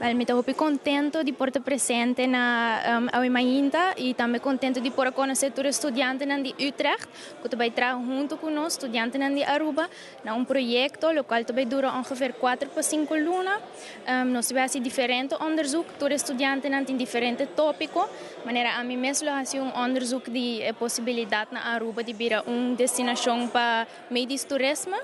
Wel, mi ta hopi contento di por ta presente na awe mainta y tambe contento di por conoce tur studiantenan di Utrecht, cu ta bay traha hunto cu nos, studiantenan di Aruba, na un proyecto, locual ta bay dura ongeveer 4 pa 5 luna. Nos ta bay haci diferente onderzoek, tur studiantenan tin diferente topico, manera ami mes lo haci un onderzoek di posibilidad na Aruba di bira un destinacion pa medisch toerisme.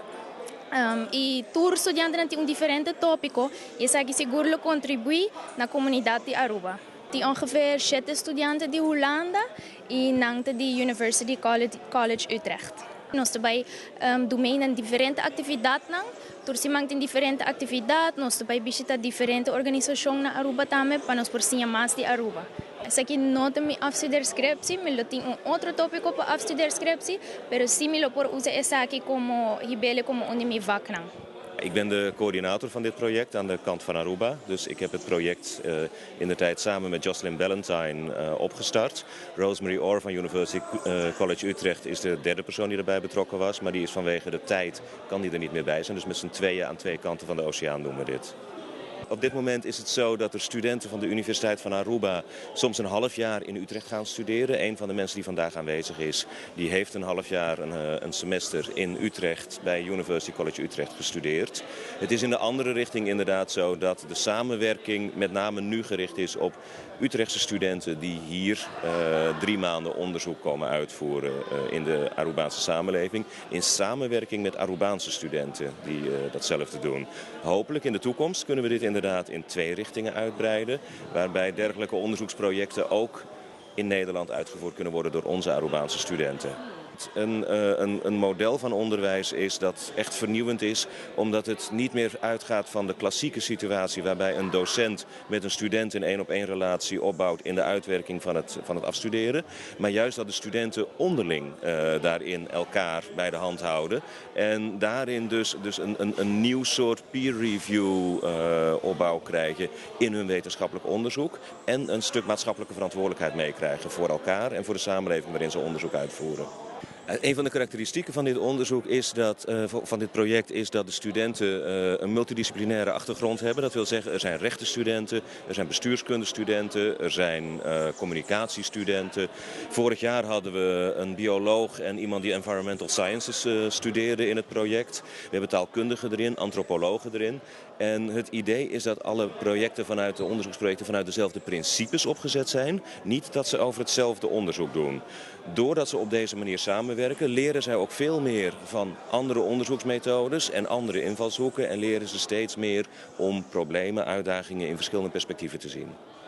Y tur studiantenan tin un diferente topico y esaki sigur lo contribui na comunidad di Aruba. Tin ongeveer 7 studiante di Hulanda y nan ta di University College Utrecht. Nos ta bay doen diferente actividadnan, tur siman tin diferente actividad, nos ta bay bishita diferente organisacion na Aruba tambe pa nos por siña mas di Aruba. Esaki no ta mi afstudeerscriptie, mi lo tin un otro topico pa afstudeerscriptie, pero si mi lo por usa esaki como hib'ele como un di mi vaknan. Ik ben de coördinator van dit project aan de kant van Aruba. Dus ik heb het project in de tijd samen met Jocelyn Ballantyne opgestart. Rosemary Orr van University College Utrecht is de derde persoon die erbij betrokken was. Maar die is vanwege de tijd, kan die er niet meer bij zijn. Dus met z'n tweeën aan twee kanten van de oceaan doen we dit. Op dit moment is het zo dat er studenten van de Universiteit van Aruba soms een half jaar in Utrecht gaan studeren. Een van de mensen die vandaag aanwezig is, die heeft een half jaar, een semester in Utrecht bij University College Utrecht gestudeerd. Het is in de andere richting inderdaad zo dat de samenwerking met name nu gericht is op Utrechtse studenten die hier 3 maanden onderzoek komen uitvoeren in de Arubaanse samenleving. In samenwerking met Arubaanse studenten die datzelfde doen. Hopelijk in de toekomst kunnen we dit inderdaad in twee richtingen uitbreiden. Waarbij dergelijke onderzoeksprojecten ook in Nederland uitgevoerd kunnen worden door onze Arubaanse studenten. Een model van onderwijs is dat echt vernieuwend is, omdat het niet meer uitgaat van de klassieke situatie waarbij een docent met een student een één op één relatie opbouwt in de uitwerking van het afstuderen. Maar juist dat de studenten onderling daarin elkaar bij de hand houden. En daarin dus een nieuw soort peer review opbouw krijgen in hun wetenschappelijk onderzoek. En een stuk maatschappelijke verantwoordelijkheid meekrijgen voor elkaar en voor de samenleving waarin ze onderzoek uitvoeren. Een van de karakteristieken van dit onderzoek is dat, van dit project is dat de studenten een multidisciplinaire achtergrond hebben. Dat wil zeggen, er zijn rechtenstudenten, er zijn bestuurskundestudenten, er zijn communicatiestudenten. Vorig jaar hadden we een bioloog en iemand die environmental sciences studeerde in het project. We hebben taalkundigen erin, antropologen erin. En het idee is dat alle projecten vanuit de onderzoeksprojecten vanuit dezelfde principes opgezet zijn. Niet dat ze over hetzelfde onderzoek doen. Doordat ze op deze manier samenwerken, leren zij ook veel meer van andere onderzoeksmethodes en andere invalshoeken. En leren ze steeds meer om problemen, uitdagingen in verschillende perspectieven te zien.